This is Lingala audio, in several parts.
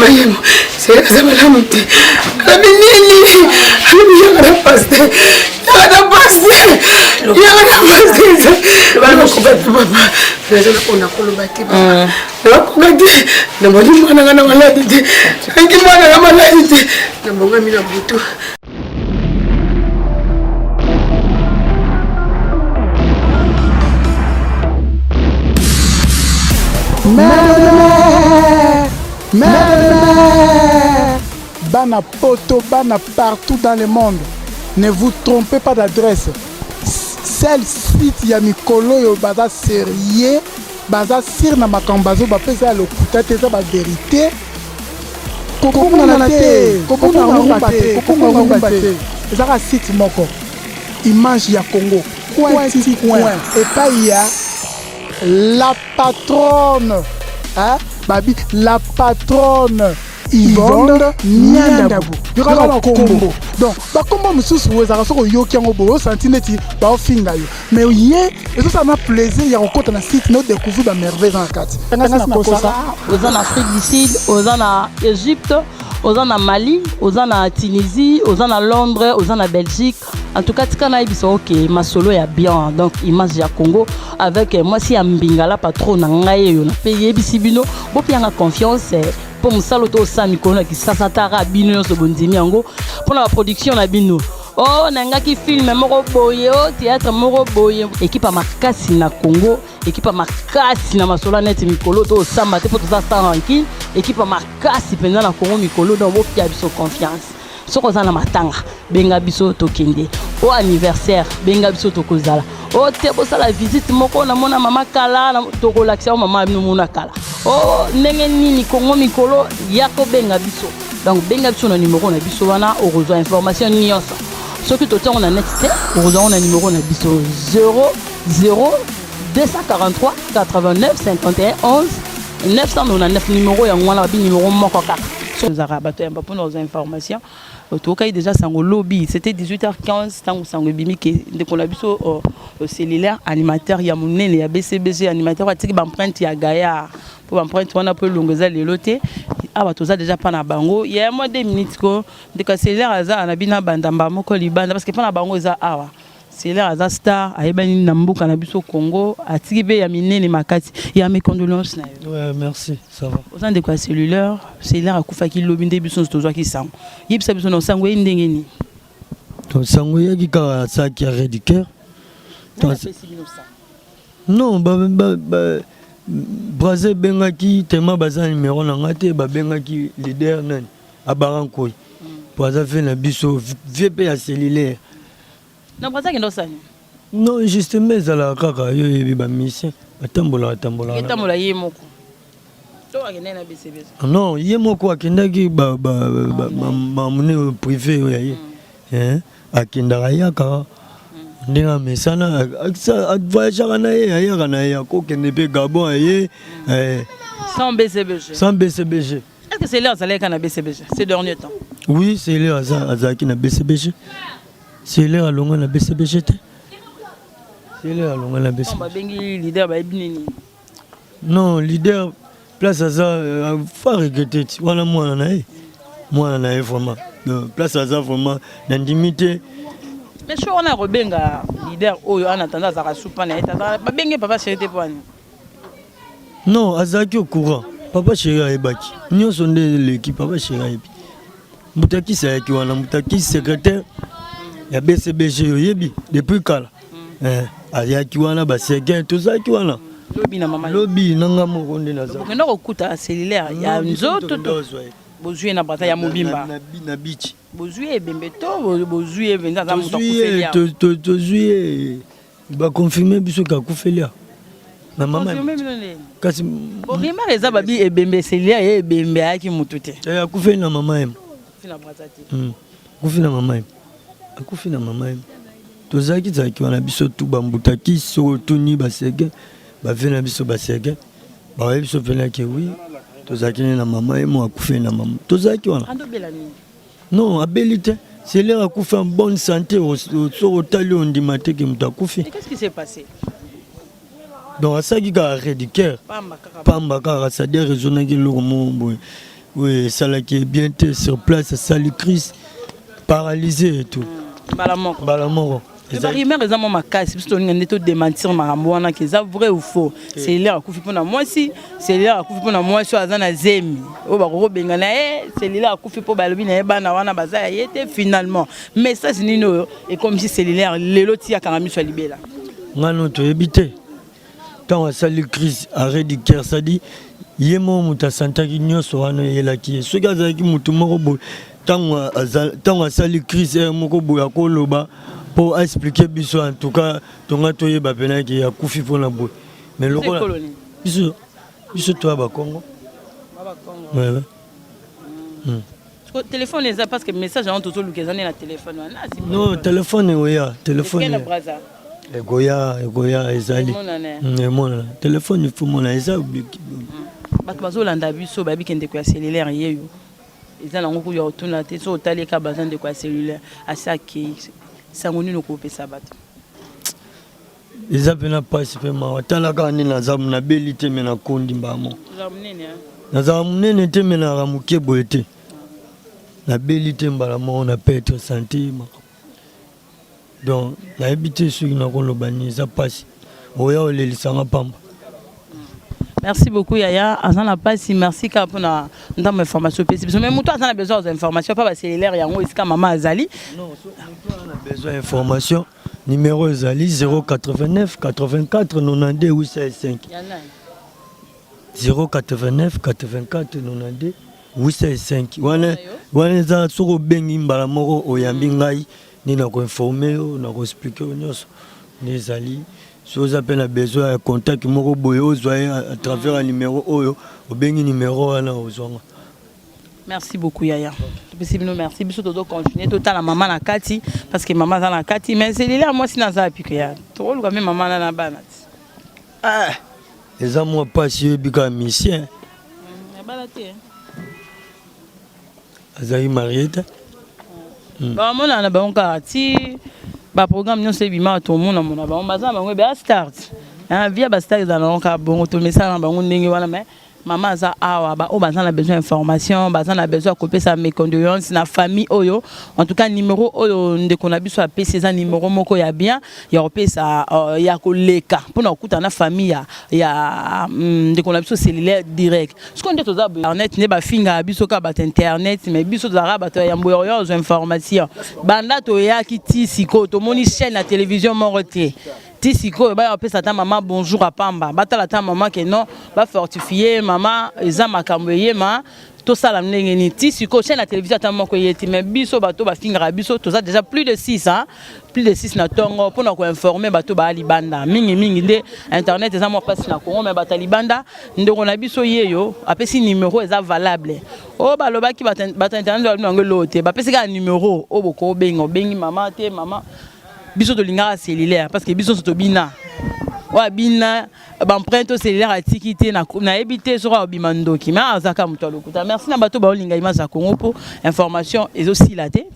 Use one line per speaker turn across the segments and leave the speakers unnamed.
Mayemo sele aza malamu te alobi nini alobi yaka na paster yaka na paster yaka na paster nakoka te papa naza nakona koloba te papa nakoka te namoni mwana nga na maladi te angi mwana nga maladi te nabongami na butu.
Bana poto, bana partout dans le monde. Ne vous trompez pas d'adresse. Seul site ya mikolo oyo baza sérieux, baza sur na makambo bazo bapesa ya lokuta te, eza ba verite. Kobungana te, kobunga rumba te, kobunga rumba te. Ezaka site moko. Image ya Congo. Coin ti coin. Epai ya la patronne. Hein? Babi, la patronne. Yvonne Niandabu. Yoka ba kombo. Donc, ba kombo mosusu ezalaka soki oyoki yango boye osanti neti baofinga yo. Mais ye ezosala na plaisir ya kokota na site na odécouvrir ba merveille eza na kati. Nakosa.
Oza na Afrique du Sud, oza na Egypte, oza na Mali, oza na Tunisie, oza na Londres, oza na Belgique. En tout cas, tika nayebisa ok masolo ya bien donc image ya Congo avec mwasi ya mbingala patron na ngai oyo na pe yebisi bino bopianga confiance mpo mosala oyo tosala mikolo na kisasa tara bino nyonso bondimi yango mpo na baproduction na bino. Oh, nangaki film moko boye, oh, théâtre moko boye. Ekipe ya makasi na Congo, ekipe ya makasi na masolo ya neti mikolo tosamba te mpo toza sans rancune. Ekipe ya makasi mpenza na Congo mikolo, donc bopia biso confiance. Soki oza na matanga, benga biso tokende. O anniversaire, benga biso tokozala. O te bosala visite moko namona mama kala, tokolakisa yo mama bino mona kala. O ndenge nini Congo mikolo, ya kobenga biso. Donc benga biso na numero na biso wana okozwa information nyonso. Soki totia yango na net te, okozwa yango na numero na biso 0 0 243 89 51 11 999 numero yango wana babi numero moko kaka. Tozalaka bato yamba mpona kozwa information. Tokokaki déjà sango lobi, c'était 18h15 ntango sango ebimi ke ndeko na biso cellulaire animateur ya monene ya BCBG animateur atiki ba empreinte ya gaillard. Po ba empreinte wana po elongo eza lelo te. Awa toza déjà pa na bango. Ya mwa 2 minutes ko ndeko cellulaire aza na bina bandamba moko libanda parce que pa na bango eza awa. Cellulaire aza star, ayebani na mboka na biso Congo, atiki pe ya minene makati. Ya mes condoléances na yo.
Ouais, merci, ça va.
Oza ndeko ya cellulaire, cellulaire akufaki lobi nde biso tozwaki sango. Yebisa biso na sango ye ndenge nini?
To sango eyaki kaka asalaki arrêt du cœur. Non, ba ba ba Brazza ebengaki tellement baza numéro na nga te, babengaki leader nani Abarankoy. Po aza vie na biso, vie pe ya cellulaire.
Na Brazza akenda kosala nini?
Non, justement ezalaka kaka yo oyebi ba musiciens batambolaka tambolaka.
Etambola ye moko. To akendaki na BCBG.
Non, ye moko akendaki ba ba ba ba privé oyo ya ye. Hein? Akendaka ayaka ndenge amesana avoyageaka na ye ayaka na ye akokende mpe Gabon aye
sans BCBG.
Sans BCBG.
Est-ce que c'est l'heure azalaki na BCBG ces derniers temps?
Oui, c'est l'heure azalaki na BCBG. C'est l'heure alongwa na BCBG te. C'est l'heure alongwa na BCBG.
Babengi leader bayebi nini?
Non, leader place aza fa regretter ti wana mwana na ye. Mwana na ye vraiment. Donc place aza vraiment na ndimi te.
Mais show wana kobenga leader oyo en attendant azaka soupa na ye babenge papa chéri te po ani?
Non, azalaki au courant. Papa chéri ayebaki. Nyonso nde eleki papa chéri ayebi. Mutakisi ayaki wana, Mutakisi secrétaire ya BCBG oyebi depuis kala. Eh, ayaki wana ba seguin tozalaki wana.
Lobi na mama.
Lobi na nga moko nde naza.
Bokenda kokuta cellulaire ya nzoto to bozwi na Brazza ya mobimba.
Na beach.
Bozwi ebembe to bozwi ye mpenza aza moto akufeli awa.
Tozwi ye ba confirmer biso ke akufeli awa. Na mama.
Confirmer bino nde.
Kasi
rumeur eza babi ebembe cellulaire ye ebembe ayaki motu te.
Eh, akufeli na mama ye.
Akufi na Brazza te.
Akufi na mama ye. Akufi na mama ye. Tozalaki zalaki wana biso tu bambutaki soki otuni basege bavie na biso basege bayebi biso mpena ke oui tozalaki ne na mama ye mo akufeli na mama tozalaki wana. Non, abeli te. C'est l'heure akufi en bonne santé soki otali ondima te ke moto akufi.
Qu'est-ce qui s'est passé?
Donc asalaki kaka arrêt du cœur. Pamba kaka, c'est-à-dire ezonaki eloko moko boye. Oyo esalaki ye bien te sur place asali crise paralysé et tout.
Mbala moko.
Mbala moko.
Ba rumeur eza mwa makasi, biso tolinga nde todémentir makambo wana ke eza vrai ou faux. Cellulaire akufi mpona mwasi, cellulaire akufi mpona mwasi oyo aza na zemi oyo bakoki kobenga na ye. Cellulaire akufi mpo balobi na ye bana wana baza ya ye te. Finalement, message nini oyo ekomisi cellulaire lelo ti akanga miso ya libela?
Ngano toyebi te. Ntango asali crise, arrêt du cœur, c'est-à-dire ye moko moto asantaki nyonso wana eyelaki ye. Soki azalaki motu moko boye, ntango asali crise ere moko boye, akoloba mpo aexpliquer biso. En tout cas, tonga toyeba mpenaki akufi mpona boye, mais lokola biso toya Bakongo. Ouais, ouais.
Téléphone eza, parce que message yango tozoluka eza nde na téléphone wana.
Non, téléphone oya, téléphone ekoya, ekoya, ezali emonana. Téléphone ifo mona eza.
Bato bazolanda biso bayebi ke ndeko ya cellulaire yeyo eza nango kuya otuna te. So otali eka baza ndeko ya cellulaire asi akei, sango nini okopesa bato?
Eza mpena mpasi mpe mawa. Tala kaka nde naza, nabeli te, me nakondi mbamo. Nazala monene te, me nalaka moke boye te. Nabeli te, mbala moko na perdre santé makambo. Donc nayebi te soki nakoloba nini. Eza mpasi, oya olelisanga pamba.
Merci beaucoup yaya, aza na mpasi. Merci kaka mpona ndambo information opesi biso. Mais moto aza na besoin azwa information mpa bacellulaire yango, esika mama azali?
Non, moto aza na besoin information, numéro ezali 089 84 92 805, 089 84 92 805. Wana eza soki obengi mbala moko, oyambi ngai nde nakoinformer yo, nakoexpliquer yo nyonso nde ezali. Soki oza mpe na besoin ya contact moko boye, ozwa ye à travers ya numéro oyo obengi, numéro wana ozwanga.
Merci beaucoup yaya, topesi bino merci. Biso tozocontinue totala mama na kati, parce que mama aza na kati, mais cellulaire mwasi naza apike ya tokoluka me mama na na bana ti.
Ah, eza mwa mpasi, oyebi kaka musicien.
Abala te?
Azalaki marié te.
Bamonana na bango kaka ti baprogramme nyonso ebimaka, tomonamona bango, baza na bango ebe start via bastar, ezala nango kaka bongo, tomesala na bango ndenge wana. Mais mama aza awa, baoyo baza na besoin information, baza na besoin ya kopesa mes condoléances na famille oyo, en tout cas numéro oyo ndeko na biso apesi eza numéro moko ya bien ya kopesa, ya koleka mpona kokutana na famille ya ndeko na biso cellulaire direct. Sikoyo nde toza boye, internet nde bafingaka biso kaka bato internet, mais biso tozalaka bato ya yambo ya ozwa information. Banda toyaki ti sikoyo, tomoni chaîne ya télévision moko te ti sikoyo baya kopesa ata mama bonjour apamba, batala ata mama ke non, bafortifie mama. Eza makambo eyema tosala ndenge nini? Ti sikoyo chaîne ya télévision ata moko eye te. Mais biso bato bafingaka biso, toza déjà plus de 6, hein? Plus de 6 na ntongo mpona koinformer bato baya libanda mingimingi. Nde internet eza mwa mpasi na Congo, mais bato ya libanda, ndeko na biso yeyo apesi numéro eza valable. Oyo balobaki bato internet balobi yango eloo te, bapesi kaka numéro oyo bokobenga, obengi mama te. Mama biso tolingaka cellulaire parce que biso nyonso tobina, oyo abina baempreinte cellulaire atiki te. Nayebi te soki akobima ndoki, mais azaka moto ya lokuta. Merci na bato baolinga image ya Congo mpo information ezosila te.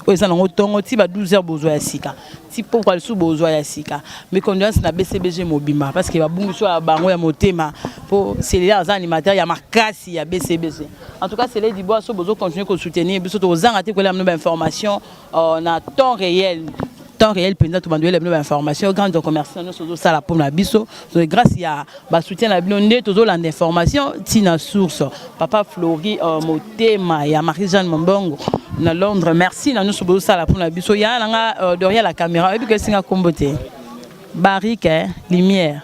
Oyo eza nango ntongo ti ba 12 heures bozwa ya sika, ti pokwa lisusu bozwa ya sika. Mes condoléances na BCBG mobimba, parce que babungisi oyo ya bango ya motema, mpo cellulaire aza animateur ya makasi ya BCBG. En tout cas, Sele Dibois, so bozocontinue kosoutenir biso, tokozanga te koyela bino bainformation na temps réel, temps réel mpenza. Tobandoyela bino bainformation grande commercial nyonso ozosala mpona biso. So grâce ya basoutien na bino nde tozolanda information ntina source. Papa Flori, motema ya Marie Jeanne Mombongo na Londres, merci na nyonso bozosala mpona biso. Ya nanga derrière la caméra, oyebi koesinga nkombo te, Barik, eh, lumière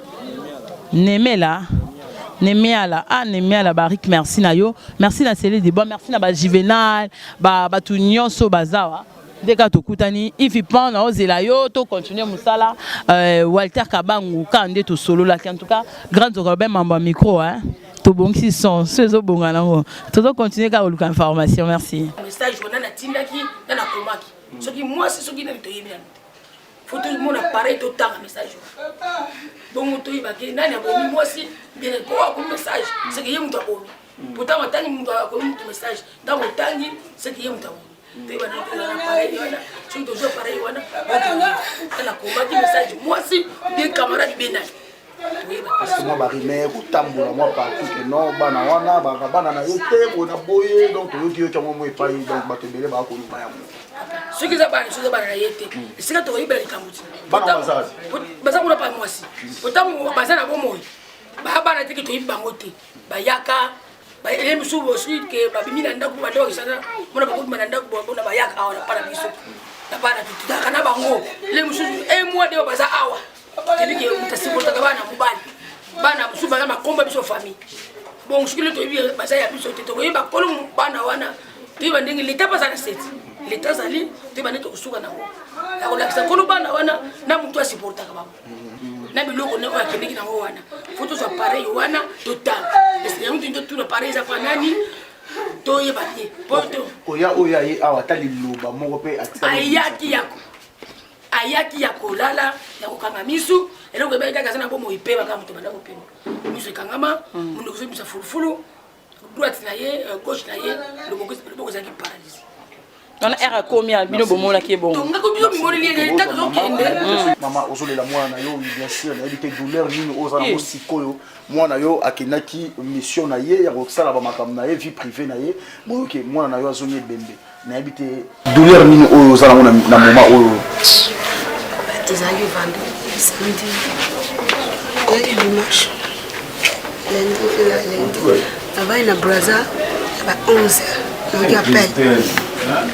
Nemela, Nemiala, ah Nemiala Barik, merci na yo, merci na Sele Debois, merci na bajuvenal, bato nyonso bazawa nde kaka tokutani. Ifi pan na ozela yo, tocontinue mosala. Walter Kabangu kaka nde tosololaki. En tout cas, grande zoka mambo ya micro, hein? Tobongisi son so ezobonga nango, tozocontinue kaka koluka information. Merci.
Message wana natindaki na nakomaki, soki mwasi, soki nani, toyebi nanu te. Faut tomona pareil, totanga message wana bongo toyebake nani abomi mwasi bien. Po akomi message, seke ye moto abomi. Po ntango atangi, moto akomi moto message, ntango otangi, seke ye moto abomi. Toyeba na pareil wana, soki tozwa pareil wana, nakomaki message mwasi bien, camarade bien, nani.
Parce que mwa barumeur kotambola mwa partout ke non, bana wana baka bana na ye te, boye na boye. Donc toyoki yoki yango mo epai, donc bato ebele baka koloba yango.
Soki eza bana, soki eza bana na ye te, esika tokoyebela likambo ti
Bana baza
baza kuna pa mwasi, otango baza na bomoi, baya bana te ke toyebi bango te. Bayaka ele mosusu bosui ke babimi na ndako, bande bakisana mpona bakobima na ndako mpona bayaka awa na pana biso, na bana totutaka na bango. Ele mosusu un mois de baza awa, toyebi ke moto asupportaka bana mobali, bana mosusu baza makomba biso famille. Bon, soki le toyebi baza ya biso te, tokoyeba kolo bana wana, toyeba ndenge leta mpe aza na seti, leta azali, toyeba nde tokosuka nango ya kolakisa kolo bana wana na motu asupportaka bango na biloko ne oyo akendeki nango wana. Fo tozwa pareil wana, totala yango, tini totuna pareil eza pa nani, toyeba te po to
Koya oyo aye awa, ata liloba moko mpe
ayaki ya ayaki ya kolala, ya kokanga misu. Eloko ebaki kaka aza na bomoi mpe baka moto banda kopema, miso ekangama, monoko ezobimisa fulufulu, droite na ye, gauche na ye, loboko ezalaki paralyse.
Wana ere akomi ya bino, bomonaki ye bongo?
Tongako biso mimoneli ye tata tozokende.
Mama, ozolela mwana na yo, bien sûr nayebi te douleur nini oyo oza nango sikoyo. Mwana yo akendaki mission na ye ya kosala bamakambo na ye, vie privée na ye. Boyoke mwana na yo azongi ebembe, nayebi te douleur nini oyo oza nango na moment oyo.
Ezalaki vendredi, samedi, ezalaki dimanche, lundi, lundi navai na Braza ya ba 11, nayoki appel: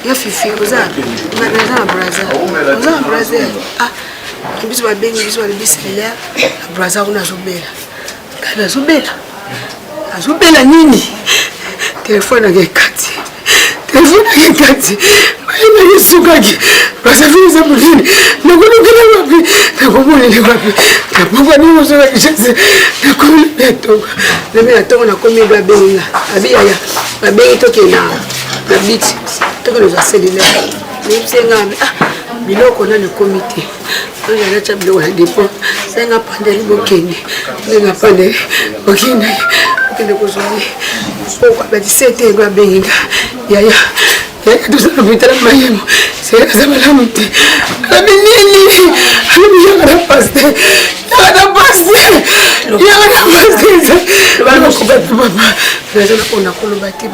"Yo Fifi, oza naza na Braza, oza na Braza?" Ah, biso babengi biso, balobi cellulaire na Braza kuna azobela. Ngai nazobela, azobela nini? Telefone nanga ekati, telefone nanga ekati, mayebaki esukaki. Brazzaville eza monene, nakolukela wapi, nakomonele wapi? Napokwa ndenge ozonga Kinshasa, nakomi na ntongo, lobi na ntongo nakomi, babengi nga, abi yaya, babengi tokende na biti, tokende ozwa cellulaire. Nayebisi nga: "Ah, biloko nani ekomi te, natya biloko na dépôt." Senga pandeli, bokende ndenge pandeli, bokende, okende kozwa ye. Ba 17 ego abengi nga: "Yaya, yaya, toza na hôpital Mayemo, seye aza malamu te." Alobi nini? Alobi yaka na pasteur, yaka na pasteur, yaka na pasteur. Bakoka te papa, naza nakona koloba te,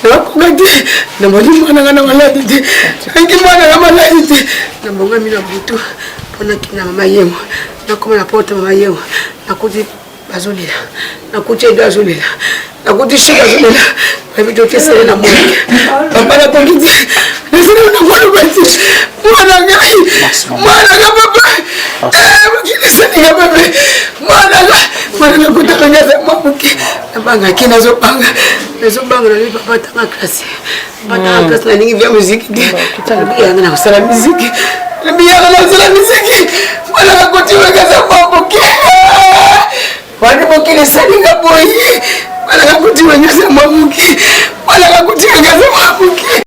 nakoka te. Namoni mwana nga na maladi te, nangi mwana nga maladi te. Nabongami na butu mpona kina mama Yemo. Nakoma na porte mama Yemo, nakuti bazolela, nakuti Edo azolela, nakuti Shik azolela. Bayebi tokesele na monike papa, nakoki te, nasala nakoloba te. Mwana ngai, mwana nga papa, mokili esalinga mabe. Mwana nga, mwana nakutaka nga aza mwa moke, nabangaki, nazobanga, nazobanga. Nalobi: "Papa, tanga classe, papa, tanga classe, nalingi via muziki te." Alobi: "Yanga na kosala muziki." Alobi: "Yanga na kosala muziki." Mwana nakoti wekaza mwa moke wani, mokili esalinga boye.